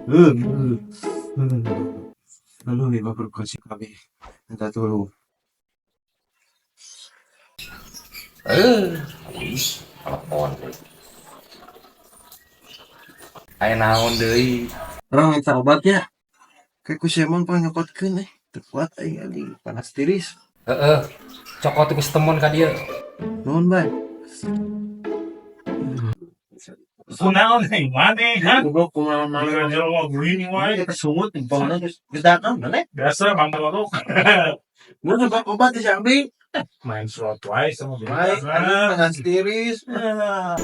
Aduh, lima berkasih kami. Minta tolong. Wis, telepon. Aya naon deui? Urang minta obat ya. Kayak ku Simon pang nyokotkeun eh. Teu kuat aing, anjing, panas tiris. Heeh. Cokot geus temon ka dieu. Nuhun, Bay. Kunaon nih, mana ha? Goblok, kumaha Mana jelema gini wae. Kita sungut pokoknya geus geus datang mana? Biasa Bang Balok. Mun nyoba obat di Jambi. Main slot wae sama Baik, biasa. anjing, panas tiris.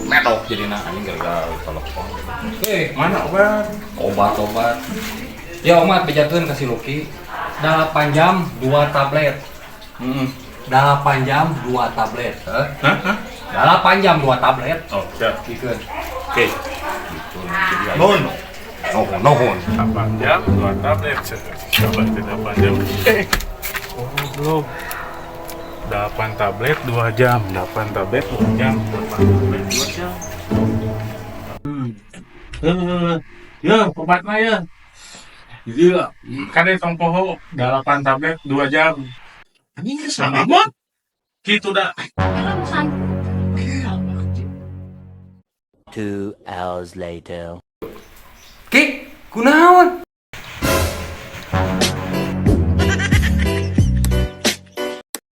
Medok jadina anjing gara-gara telepon. Eh, Mana obat? Obat-obat. Ya omat bejakeun ka si Luki. 8 jam 2 tablet. 8 jam 2 tablet. Heh. Hah? Hah? 8 jam 2 tablet. Oh, siap. Bikeun. Oke. Gitu jadi Nuhun. Nuhun, nuhun. 8 jam, 2 tablet. Coba 8 jam. Eh. Oh, belum. 8 tablet 2 jam, 8 tablet 2 jam, 8 tablet 2 jam. Ya, obatnya ya. Iya. Kan tong poho 8 tablet 2 jam. Anjing, geus Sama. sama. Gitu dah. 2 hours later. Ki, kunaon?